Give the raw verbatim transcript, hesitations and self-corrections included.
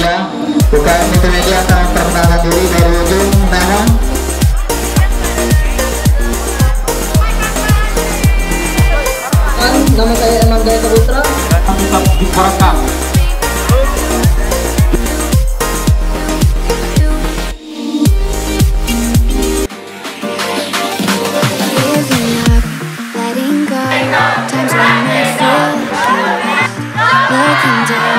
Ya, bukan itu lagi akan perkenalkan diri dari ujung. Nama? Nama saya Enam Jaya Saputra. Tetap diperkam. Giving up, letting go. Times when I feel like I'm lost. Looking down.